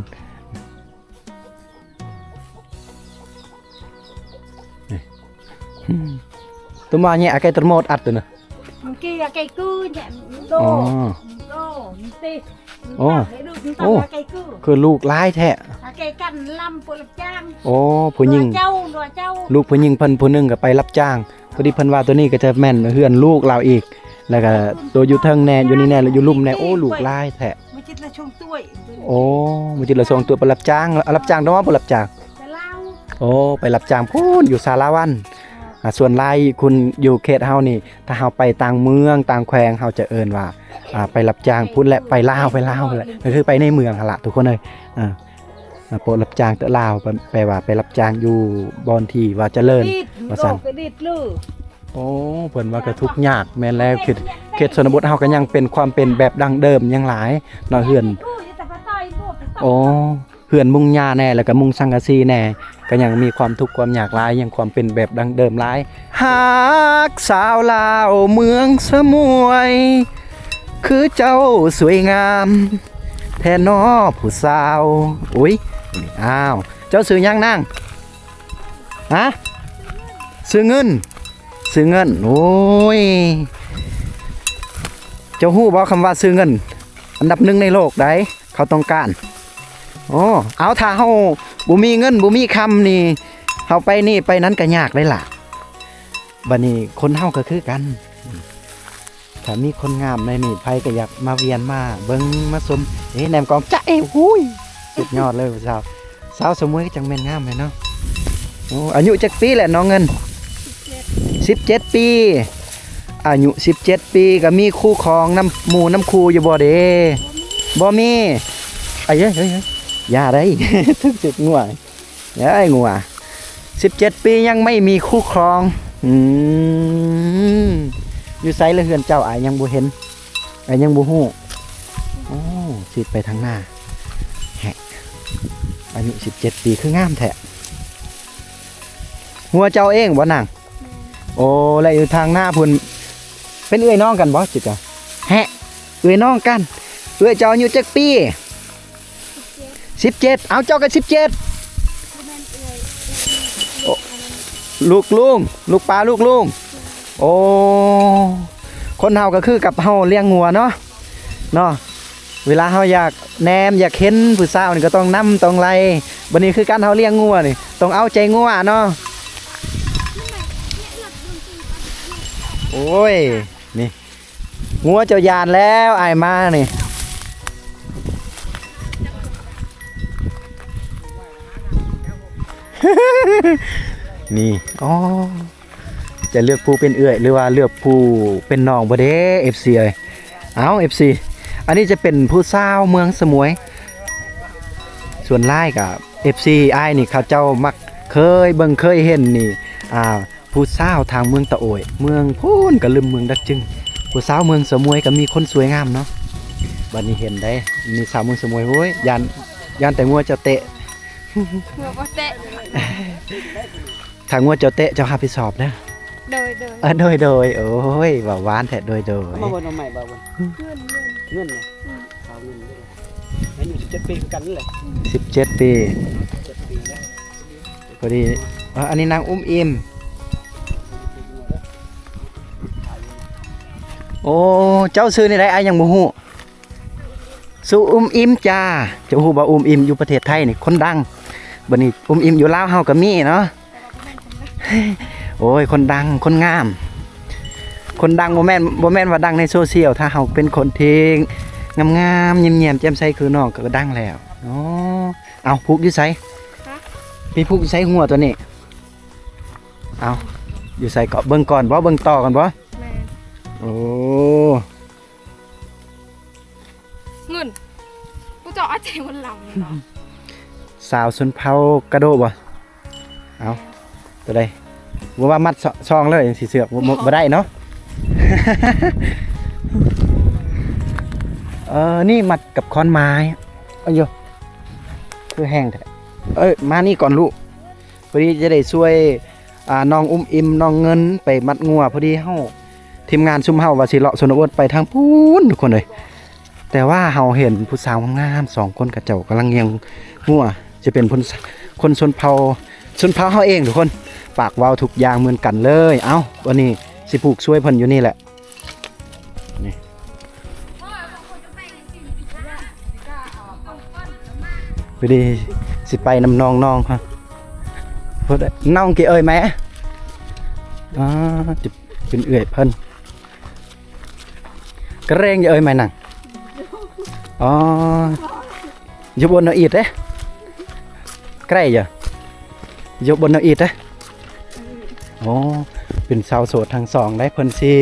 Tumanya akai termot at tu nah. Mungkin akai ku nya. ອໍ โอ้ คือลูกหลายแท้. ໂອ້ ຜູ້ຍິງ ລູກຜູ້ຍິງເພິ່ນຜູ້ໜຶ່ງກໍໄປຮັບຈ້າງ. ພໍດີເພິ່ນວ່າໂຕນີ້ກໍຈະແມ່ນເຮືອນລູກລາວອີກ ແລ້ວກໍໂຕຢູ່ເທິງແດ່ ຢູ່ນີ້ແດ່ ແລ້ວຢູ່ລຸ່ມແດ່. ໂອ້ ລູກຫຼາຍແທ້. ໂອ້ ມື້ຈິດລະສອງຕົວໄປຮັບຈ້າງ. ຮັບຈ້າງເນາະ ບໍ່ຮັບຈ້າງ. ໂອ້ ໄປຮັບຈ້າງພຸ້ນຢູ່ສາລາວັນ. ອ່າ ສ່ວນຫຼາຍຄົນຢູ່ເຂດເຮົານີ້ ຖ້າເຮົາໄປຕ່າງເມືອງຕ່າງແຂວງ ເຮົາຈະເອີ້ນວ່າ ອ່າ ໄປຮັບຈ້າງພຸ້ນແຫຼະ ໄປລາວ ໄປລາວແຫຼະ ກໍຄືໄປໃນເມືອງຫັ້ນລະທຸກຄົນເອີຍ. ອ່າ ອ່າ ໂປະຮັບຈ້າງແຕ່ລາວ ແປ ແປວ່າໄປຮັບຈ້າງຢູ່ບ່ອນທີ່ວ່າຈະເລີນ ວ່າຊັ້ນ. ໂອ້ ເພິ່ນວ່າກໍທຸກຍາກ. ແມ່ນແລ້ວ ເຂດ ເຂດຊົນນະບົດເຮົາກໍຍັງເປັນຄວາມເປັນແບບດັ້ງເດີມຍັງຫຼາຍເນາະ ເຮືອນ. ໂອ້ ເຮືອນມຸງຫຍ້າແດ່ ແລ້ວກໍມຸງສັງກະສີແດ່ ກໍຍັງມີຄວາມທຸກຄວາມຍາກຫຼາຍ ຍັງຄວາມເປັນແບບດັ້ງເດີມຫຼາຍ. ຮັກສາວລາວເມືອງສະໝວຍ ຄືເຈົ້າສວຍງາມແທ້ນໍຜູ້ສາວ. ໂອ້ຍ ອ້າວ ເຈົ້າຊື່ຫຍັງນາງ? ຮະ? ຊື່ເງິນ. ຊື່ເງິນ. ໂອ້ຍ ເຈົ້າຮູ້ບໍ່ ຄຳວ່າຊື່ເງິນ ອັນດັບໜຶ່ງໃນໂລກໃດ໋ ເຂົາຕ້ອງການ. ໂອ້ ເອົາ ຖ້າເຮົາບໍ່ມີເງິນ ບໍ່ມີຄຳນີ້ ເຮົາໄປນີ້ໄປນັ້ນກໍຍາກເດ້ລະ. ບັດນີ້ຄົນເຮົາກໍຄືກັນ ຖ້າມີຄົນງາມໃນນີ້ ໃຜກໍຢາກມາວຽນມາເບິ່ງມາຊົມ. ເອີ ແນມກ້ອງ ຈະເອ ຫູຍ ສຸດຍອດເລີຍຜູ້ສາວ. ສາວສະໝວຍກໍຈັ່ງແມ່ນງາມແຫຼະເນາະ. ໂອ້ ອາຍຸຈັກປີແຫຼະນ້ອງເງິນ? ສິບເຈັດ ສິບເຈັດປີ. ອາຍຸສິບເຈັດປີ ກໍມີຄູ່ຄອງນຳໝູ່ນຳຄູ່ຢູ່ບໍ່ເດ? ບໍ່ມີ. ເອີຍ ເອີຍ ເອີຍ ຢ່າໄດ໋ ຖືກ ຖືກງົວ. ເອີຍ ງົວ ສິບເຈັດປີຍັງໄມ່ມີຄູ່ຄອງ. ອືມ ຢູ່ໃສລະເຮືອນເຈົ້າ? ອ້າຍຍັງບໍ່ເຫັນ ອ້າຍຍັງບໍ່ຮູ້. ໂອ້ ຊິໄປທາງໜ້າແຮະ. ອາຍຸສິບເຈັດປີຄືງາມແທ້. ຫົວເຈົ້າເອງບໍ່ນາງ? ແມ່ນ. ໂອ້ ແລະຢູ່ທາງໜ້າພຸ້ນ ເປັນເອື້ອຍນ້ອງກັນບໍ່? ຈິດເຈົ້າ ແຮະ ເອື້ອຍນ້ອງກັນ. ເອື້ອຍເຈົ້າອາຍຸຈັກປີ? ສິບເຈັດ. ເອົາ ເຈົ້າກໍສິບເຈັດ. ໂອ້ ລູກລຸງ ລູກປ້າລູກລຸງ. ໂອ້ ຄົນເຮົາກໍຄືກັບເຮົາລ້ຽງງົວເນາະ ເນາະ ເວລາເຮົາຢາກແນມ ຢາກເຫັນຜູ້ສາວນີ້ກໍຕ້ອງນຳ ຕ້ອງໄລ່. ບັດນີ້ຄືກັນ ເຮົາລ້ຽງງົວນີ້ຕ້ອງເອົາໃຈງົວເນາະ. ໂອ້ຍ ນີ້ ງົວເຈົ້າຢ້ານແລ້ວ ອ້າຍມານີ້. ນີ້ ອໍ ຈະເລືອກຜູ້ເປັນເອື້ອຍ ຫຼືວ່າເລືອກຜູ້ເປັນນ້ອງບໍ່ເດ ເອັຟຊີເອີຍ? ເອົ້າ ເອັຟຊີ ອັນນີ້ຈະເປັນຜູ້ສາວເມືອງສະໝວຍ. ສ່ວນຫຼາຍກໍ ເອັຟຊີ ອ້າຍນີ້ ເຂົາເຈົ້າມັກເຄີຍເບິ່ງເຄີຍເຫັນນີ້ ອ່າ ຜູ້ສາວທາງເມືອງຕະໂອຍ ເມືອງພຸ້ນກະລຶມ ເມືອງດັກຈຶງ. ຜູ້ສາວເມືອງສະໝວຍກໍມີຄົນສວຍງາມເນາະ. ບັດນີ້ເຫັນໄດ໋ ມີສາວເມືອງສະໝວຍ. ໂອ້ຍ ຢ້ານ ຢ້ານແຕ່ງົວເຈົ້າເຕະ. ງົວບໍ່ເຕະ. ຖ້າງົວເຈົ້າເຕະ ເຈົ້າຮັບຜິດຊອບເດີ. ໂດຍ ໂດຍ. ເອີ ໂດຍ ໂດຍ. ໂອ້ຍ ເວົ້າຫວານແທ້. ໂດຍ ໂດຍ. ເອົາມາບໍ່ ໜໍ່ໄມ້ບໍ່? ເງິນ ເງິນ. ເງິນນະ? ອືມ. ອາຍຸສິບເຈັດປີຄືກັນນັ້ນແຫຼະ. ສິບເຈັດປີ. ສິບເຈັດປີແລ້ວ. ພໍດີ ເອີ ອັນນີ້ນາງອຸ້ມອີ່ມ. ໂອ້ ເຈົ້າຊື່ແນວໃດ ອ້າຍຍັງບໍ່ຮູ້. ຊື່ອຸ້ມອີ່ມຈ້າ. ເຈົ້າຮູ້ບໍ່ ອຸ້ມອີ່ມຢູ່ປະເທດໄທນີ້ຄົນດັງ. ບັດນີ້ອຸ້ມອີ່ມຢູ່ລາວເຮົາກໍມີເນາະ. ໂອ້ຍ ຄົນດັງ ຄົນງາມ ຄົນດັງ ບໍ່ແມ່ນ ບໍ່ແມ່ນວ່າດັງໃນໂຊຊຽວ. ຖ້າເຮົາເປັນຄົນທີ່ງາມໆ ຍິ້ມແຍ້ມແຈ່ມໃສຄືນ້ອງ ກໍດັງແລ້ວ. ອໍ ເອົາ ຜູກຢູ່ໃສ? ຮະ? ໄປຜູກຢູ່ໃສ ງົວຕົວນີ້? ເອົາ ຢູ່ໃສເກາະ? ເບິ່ງກ່ອນບໍ່? ເບິ່ງຕໍ່ກ່ອນບໍ່? ແມ່ນ. ໂອ້ ເງິນ ຜູ້ເຈົ້າອາໄຈຄົນລຳເນາະ. ສາວຊົນເຜົ່າກະໂດະບໍ່? ເອົາ ຕົວໃດ? ບໍ່ວ່າມັດຊ- ຊ່ອງເລີຍ ຊິເຊືອກບໍ່ ບໍ່ ບໍ່ໄດ້ເນາະ. ເອີ ນີ້ມັດກັບຂອນໄມ້. ເອີ ໂຢ ຄືແຮງແທ້. ເອີ ມານີ້ກ່ອນລູກ. ພໍດີຈະໄດ້ຊ່ວຍ ອ່າ ນ້ອງອຸ້ມອີ່ມ ນ້ອງເງິນໄປມັດງົວ. ພໍດີເຮົາ ທີມງານຊຸມເຮົາວ່າຊິເລາະຊົນນະບົດໄປທາງພຸ້ນທຸກຄົນເອີຍ. ແຕ່ວ່າເຮົາເຫັນຜູ້ສາວງາມໆສອງຄົນ ເຂົາເຈົ້າກຳລັງຍ່ຽງງົວ ຈະເປັນຄົນ ຄົນຊົນເຜົ່າ ຊົນເຜົ່າເຮົາເອງທຸກຄົນ. ປາກເວົ້າທຸກຢ່າງເໝືອນກັນເລີຍ. ເອົ້າ ວັນນີ້ຊິຜູກຊ່ວຍເພິ່ນຢູ່ນີ້ແຫຼະ ນີ້ ພໍດີຊິໄປນຳນ້ອງໆ ເຮົາ ນ້ອງເກເອີຍແມ ອ່າ ຈະເປັນເອື້ອຍເພິ່ນ. ກະເຣງເອີຍແມ່ນນາງ. ອໍ ຢູ່ບົນນາອີດເດ້. ໃກ້ຢູ່ ຢູ່ບົນນາອີດເດ້. ໂອ້ ເປັນສາວໂສດທັງສອງໄດ໋. ເພິ່ນຊິ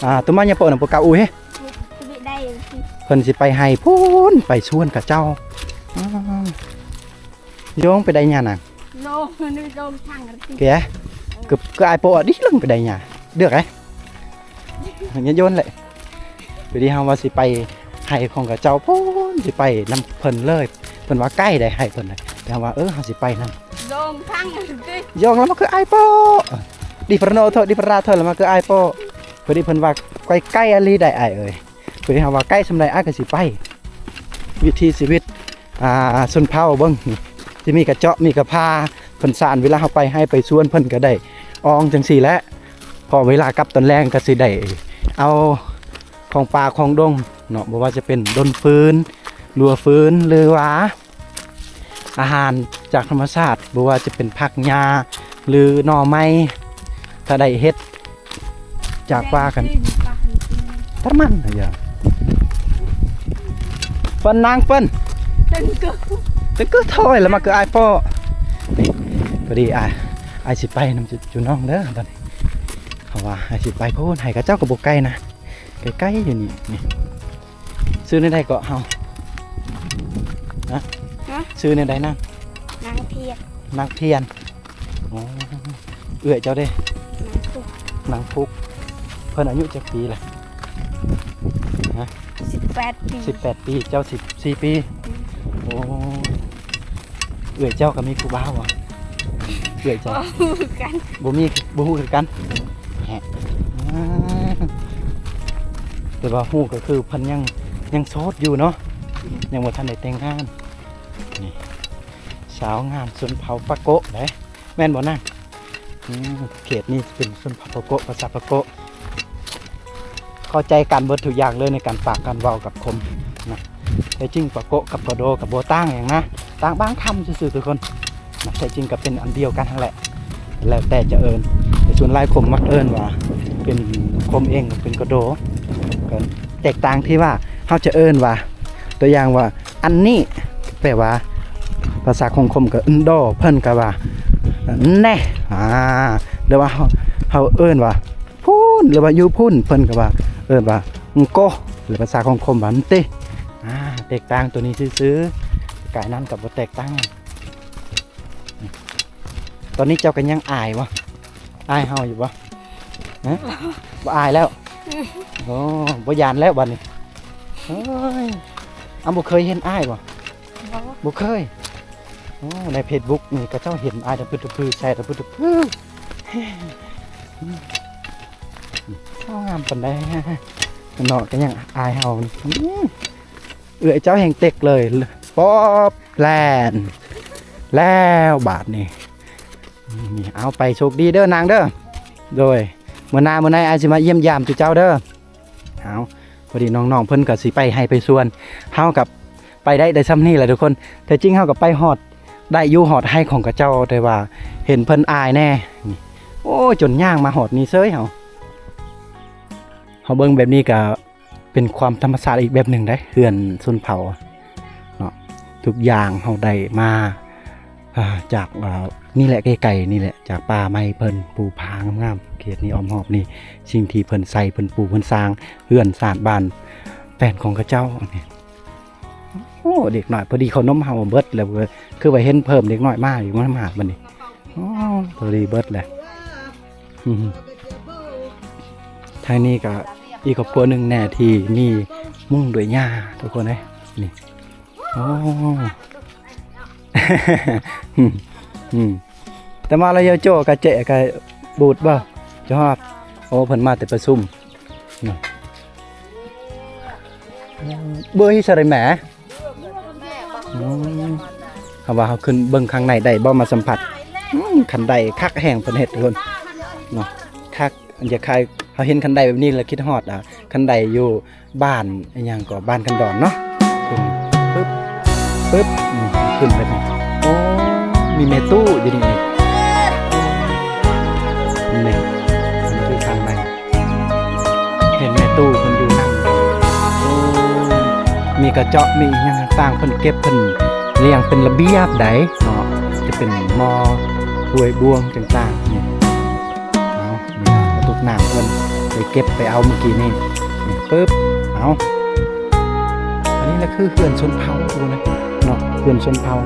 ອ່າ ຕຸມາຍາໂປະນຳປະກາອູເຮ ເພິ່ນຊິໄປໄຮ່ພຸ້ນ ໄປສວນຂະເຈົ້າ. ອ່າ ໂຍງໄປໄດ້ຫຍັງນະ? ໂລ ໂລທາງ ເກ ກະ ກະອາຍໂປະດິ ລົງໄປໄດ້ຫຍັງ ເດືອກໄດ໋ ຢ່າໂຍນແຫຼະ. ພໍດີເຮົາວ່າຊິໄປໄຮ່ຂອງເຂົາເຈົ້າພຸ້ນ ຊິໄປນຳເພິ່ນເລີຍ. ເພິ່ນວ່າໃກ້ໄດ໋ ໄຮ່ເພິ່ນນະ ແຕ່ວ່າ ເອີ ເຮົາຊິໄປນຳ. ໂຍງທາງ ໂຍງແລ້ວມັນຄືອາຍໂປະ ດິປະໂນໂທ ດິປະຣາໂທ ແລ້ວມັນຄືອາຍໂປະ. ພໍດີເພິ່ນວ່າໃກ້ໆ ອີ່ຫຼີໄດ໋ ອ້າຍເອີຍ. ຄືເຮົາວ່າໃກ້ສ່ຳໃດ ອ້າຍກໍຊິໄປ. ວິຖີຊີວິດ ອ່າ ຊົນເຜົ່າເບິ່ງ ຊິມີກະເຈາະ ມີກະພາ ເພິ່ນສານ ເວລາເຮົາໄປໄຮ່ໄປສວນ ເພິ່ນກໍໄດ້ອອງຈັ່ງຊີ້ແຫຼະ. ພໍເວລາກັບຕອນແລງກໍຊິໄດ້ເອົາຂອງປ່າຂອງດົງເນາະ ບໍ່ວ່າຈະເປັນດົນຟືນ ລົວຟືນ ຫຼືວ່າ ອາຫານຈາກທຳມະຊາດ ບໍ່ວ່າຈະເປັນຜັກຫຍ້າ ຫຼືໜໍ່ໄມ້ ຖ້າໄດ້ເຫັດຈາກປ່າກັນ ຕະມັນນະຢາ ເປັນນາງເປັນ ເປັນຄື ເປັນຄືຖອຍລະມາຄືອາຍໂປະ. ພໍດີອາຍ ອາຍຊິໄປນຳຈຸນ້ອງເດີ ບັດນີ້ ເພາະວ່າອາຍຊິໄປພຸ້ນ ໃຫ້ເຂົາເຈົ້າກໍບໍ່ໄກນະ ໃກ້ໆ ຢູ່ນີ້ ນີ້. ຊື່ແນວໃດເກາະເຮົາ? ຮະ? ຮະ? ຊື່ແນວໃດນາງ? ນາງພຽນ. ນາງພຽນ. ອໍ ເອື້ອຍເຈົ້າເດ້? ນາງພຸກ. ນາງພຸກ. ເພິ່ນອາຍຸຈັກປີລະ? ຮະ? ສິບແປດປີ. ສິບແປດປີ. ເຈົ້າສິບສີ່ປີ? ອືມ. ໂອ້ ເອື້ອຍເຈົ້າກໍມີຜູ້ບ່າວບໍ່? ເອື້ອຍເຈົ້າ ບໍ່ຮູ້ຄືກັນ. ບໍ່ມີ ບໍ່ຮູ້ຄືກັນ. ແຮະ ແຕ່ວ່າຮູ້ກໍຄືເພິ່ນຍັງ ຍັງໂສດຢູ່ເນາະ ຍັງບໍ່ທັນໄດ້ແຕ່ງງານ. ນີ້ ສາວງາມຊົນເຜົ່າປາໂກະເດ້ ແມ່ນບໍ່ນາງ? ອືມ ເຂດນີ້ເປັນຊົນເຜົ່າປາໂກະ ພາສາປາໂກະ ເຂົ້າໃຈກັນເບິດທຸກຢ່າງເລີຍໃນການປາກການເວົ້າກັບຄົນນະ. ແທ້ຈິງປາໂກະກັບກະໂດກໍບໍ່ຕ່າງຫຍັງນະ ຕ່າງບາງຄຳຊື່ໆ ທຸກຄົນນະ. ແທ້ຈິງກໍເປັນອັນດຽວກັນຫັ້ນແຫຼະ ແລ້ວແຕ່ຈະເອີ້ນ. ແຕ່ສ່ວນຫຼາຍຄົນມັກເອີ້ນວ່າເປັນ ຄົມເອງເປັນກະໂດ ກໍແຕກຕ່າງທີ່ວ່າເຮົາຈະເອີ້ນວ່າ ຕົວຢ່າງວ່າ ອັນນີ້ ແປວ່າ ພາສາຄົມໆ ກໍອຶນດໍ ເພິ່ນກໍວ່າ ແນ່ ອາ ຫຼືວ່າເຮົາ ເຮົາເອີ້ນວ່າ ພຸ້ນ ຫຼືວ່າຢູ່ພຸ້ນ ເພິ່ນກໍວ່າ ເອີ້ນວ່າ ໂກ ຫຼືພາສາຂອງຄົມວ່າ ເຕ ອາ ແຕກຕ່າງຕົວນີ້ຊື່ໆ ກາຍນັ້ນກໍບໍ່ແຕກຕ່າງ. ຕອນນີ້ເຈົ້າກໍຍັງອາຍບໍ່? ອາຍເຮົາຢູ່ບໍ່? ຮະ? ບໍ່ອາຍແລ້ວ? ໂອ້ ບໍ່ຢ້ານແລ້ວບັດນີ້. ໂອ້ຍ ອາ ບໍ່ເຄີຍເຫັນອ້າຍບໍ່? ບໍ່ ບໍ່ເຄີຍ. ໂອ້ ໃນເຟສບຸກນີ້ເຂົາເຈົ້າເຫັນອ້າຍຕະພຶດຕະພຶໃສ່ຕະພຶດຕະພຶ ໂອ້ ງາມປານໃດເນາະ ກໍຍັງອາຍເຮົາ. ອືມ ເອື້ອຍເຈົ້າແຮ່ງເຕັກເລີຍ ປອບແລ່ນແລ້ວບາດນີ້. ນີ້ ເອົາ ໄປໂຊກດີເດີນາງເດີ. ໂດຍ ມື້ໜ້າມື້ໃນອ້າຍຊິມາຢ້ຽມຢາມຈຸເຈົ້າເດີ. ເອົາ ພໍດີນ້ອງໆເພິ່ນກໍຊິໄປໄຮ່ໄປສວນ ເຮົາກໍໄປໄດ້ ໄດ້ຊ່ຳນີ້ແຫຼະທຸກຄົນ. ແທ້ຈິງເຮົາກໍໄປຮອດໄດ້ຢູ່ ຮອດໄຮ່ຂອງເຂົາເຈົ້າ ແຕ່ວ່າເຫັນເພິ່ນອາຍແດ່. ນີ້ ໂອ້ ຈົນຍ່າງມາຮອດນີ້ເຊີຍເຮົາ. ເຮົາເບິ່ງແບບນີ້ກໍເປັນຄວາມທຳມະຊາດອີກແບບໜຶ່ງເດ້ ເຮືອນຊົນເຜົ່າເນາະ. ທຸກຢ່າງເຮົາໄດ້ມາ ອ່າ ຈາກ ອ່າ ນີ້ແຫຼະ ໃກ້ໆນີ້ແຫຼະ ຈາກປ່າໄມ້ເພິ່ນປູຜາງາມໆ ເຂດນີ້ອ້ອມຮອບນີ້ ສິ່ງທີ່ເພິ່ນໃສ່ ເພິ່ນປູເພິ່ນສ້າງ ເຮືອນຊານບ້ານແປ້ນຂອງເຂົາເຈົ້າ. ໂອ້ ເດັກນ້ອຍ ພໍດີເຂົ້ານົມເຮົາເບິດແລ້ວ ຄືວ່າເຫັນເພີ່ມເດັກນ້ອຍມາອີກ ມານຳຫາດບັດນີ້. ໂອ້ ພໍດີເບິດແຫຼະ. ອືມ ທາງນີ້ກໍອີກຄອບຄົວໜຶ່ງແນ່ທີ່ມີມຸງດ້ວຍຫຍ້າທຸກຄົນເອີຍ ນີ້ ໂອ້ ອືມ ອືມ ແຕ່ມາລາວໂຈກະເຈກະບູດບໍ່ ຈະຮອດ ໂອ້ ເພິ່ນມາແຕ່ປະຊຸມ ເບີ ເຮັດຈັ່ງໃດແໝ? ອືມ ເຮົາວ່າເຮົາຂຶ້ນເບິ່ງຂ້າງໃນໄດ້ບໍ່ ມາສຳຜັດ ອືມ ຄັນໄດຄັກແຮງເພິ່ນເຮັດທຸກຄົນເນາະ ຄັກ ຢາກຂາຍ ເຮົາເຫັນຄັນໄດແບບນີ້ແລ້ວຄິດຮອດ ອາ ຄັນໄດຢູ່ ບ້ານອີຫຍັງກໍ ບ້ານຄັນດອນເນາະ ປຶບ ປຶບ ອືມ ຂຶ້ນໄປນີ້ ໂອ້ ມີແມ່ຕູ້ຢູ່ນີ້ອີກ ນີ້ ນີ້ຄືຂ້າງໃນ ເຫັນແມ່ຕູ້ເພິ່ນຢູ່ນັ້ນ ໂອ້ ມີກະເຈາະ ມີອີຫຍັງຕ່າງໆ ເພິ່ນເກັບ ເພິ່ນລຽງເປັນລະບຽບໃດເນາະ ຈະເປັນໝໍ້ ຖ້ວຍ ບ່ວງຕ່າງໆ ນີ້. ເອົາ ນີ້ກະຕຸກນ້ຳເພິ່ນໄປເກັບໄປເອົາມື້ກີ້ນີ້ ນີ້ ປຶບ ເອົາ ອັນນີ້ລະຄືເຮືອນຊົນເຜົ່າ ທຸກຄົນເນາະ ເຮືອນຊົນເຜົ່າ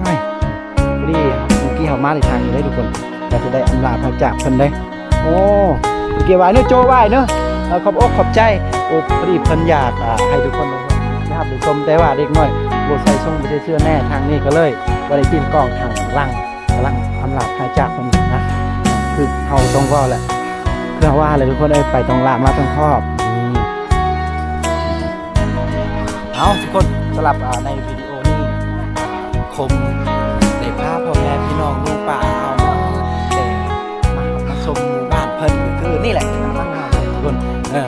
ອ້າຍ ພໍດີມື້ກີ້ເຮົາມາໄດ້ທາງນີ້ເດ້ທຸກຄົນ ກະຊິໄດ້ອຳລາພາຈາກເພິ່ນເດ້ ໂອ້ ເມື່ອກີ້ວ່າເນີໂຈວ່າເນີ ເອີ ຂອບອົກຂອບໃຈ ໂອ້ ພໍດີເພິ່ນຢາກ ອາ ໃຫ້ທຸກຄົນໄດ້ຮັບໄດ້ຊົມ ແຕ່ວ່າເດັກນ້ອຍບໍ່ໃສ່ຊົງ ບໍ່ໃສ່ເສື້ອແນ່ ທາງນີ້ກໍເລີຍບໍ່ໄດ້ຕີນກ້ອງ ທາງຫຼັງ ກຳລັງອຳລາພາຈາກເພິ່ນນະ ຄືເຮົາຕ້ອງເວົ້າແຫຼະ ຄືເຮົາວ່າແຫຼະທຸກຄົນເອີຍ ໄປຕ້ອງລາມາຕ້ອງຄອບ ອືມ ເອົາ ທຸກຄົນ ສຳລັບ ອາ ໃນວິດີໂອນີ້ ຄົມໄດ້ພາພໍ່ແມ່ພີ່ນ້ອງລຸງປ້າອາເຮົາມາ ແຕ່ມາ ມາຊົມໝູ່ບ້ານເພິ່ນ ຄືນີ້ແຫຼະ ມາ ມາ ມາ ທຸກຄົນ ເອີ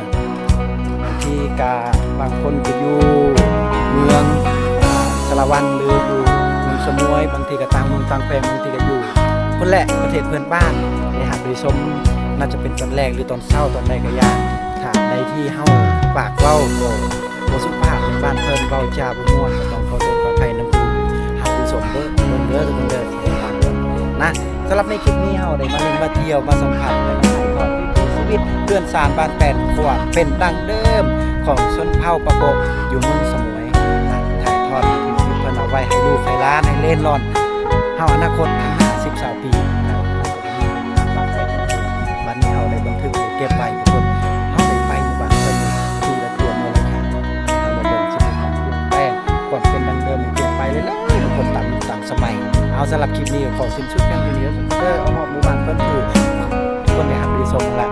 ບາງທີກະບາງຄົນກະຢູ່ເມືອງ ອາ ສາລະວັນ ຫຼືຢູ່ເມືອງສະໝວຍ ບາງທີກະຕ່າງເມືອງຕ່າງແຂວງ ບາງທີກະຢູ່ພຸ້ນແຫຼະ ປະເທດເພື່ອນບ້ານ ໄດ້ຮັບໄດ້ຊົມ ໜ້າຈະເປັນຕອນແລງ ຫຼືຕອນເຊົ້າ ຕອນໃດກະຢ່າ ຖ້າໃດທີ່ເຮົາປາກເວົ້າບໍ່ ບໍ່ສຸພາບໃນບ້ານເພິ່ນ ເວົ້າຈາບໍ່ມ່ວນ ກະຕ້ອງຂໍໂທດຂໍອະໄພນຳຜູ້ຮັບຜູ້ຊົມເດີ ເບິ່ງເດີ ທຸກຄົນເດີ ນະ. ສຳລັບໃນຄລິບນີ້ ເຮົາໄດ້ມາຫຼິ້ນມາທ່ຽວ ມາສຳຜັດ ແລະ ມາຖ່າຍທອດວິຖີຊີວິດເຮືອນຊານບ້ານແປ້ນ ຄວາມເປັນດັ້ງເດີມຂອງຊົນເຜົ່າປາໂກະຢູ່ເມືອງສະໝວຍ ນະ ຖ່າຍທອດວິຖີຊີວິດເພິ່ນເອົາໄວ້ໃຫ້ລູກໃຫ້ຫຼານ ໃຫ້ເລນຫຼອນເຮົາອະນາຄົດຂ້າງໜ້າ ສິບຊາວປີ ນະ. ບັດນີ້ເຮົາໄດ້ບັນທຶກໄດ້ເກັບໄວ້ທຸກຄົນ ເຮົາໄດ້ໄປໝູ່ບ້ານເພິ່ນປີລະເທື່ອເມື່ອໃດກະ ເຮົາມາເບິ່ງຊີວິດເພິ່ນປ່ຽນແປງ ຄວາມເປັນດັ້ງເດີມນີ້ປ່ຽນໄປເລື້ອຍໆ ທຸກຄົນ ຕາມຍຸກຕາມສະໄໝ. ເອົາ ສຳລັບຄລິບນີ້ກໍຂໍສິ້ນສຸດພຽງເທົ່ານີ້ເດີ ເອົາຮອດໝູ່ບ້ານເພິ່ນ ຄືທຸກຄົນໄດ້ຮັບໄດ້ຊົມແລ້ວ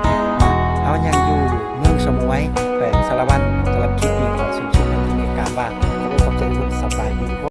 ເຮົາຍັງຢູ່ເມືອງສະໝວຍ ແຂວງສາລະວັນ. ສຳລັບຄລິບນີ້ຂໍສິ້ນສຸດພຽງເທົ່ານີ້ ກາບວ່າ ຂອບໃຈທຸກຄົນ ສະບາຍດີ.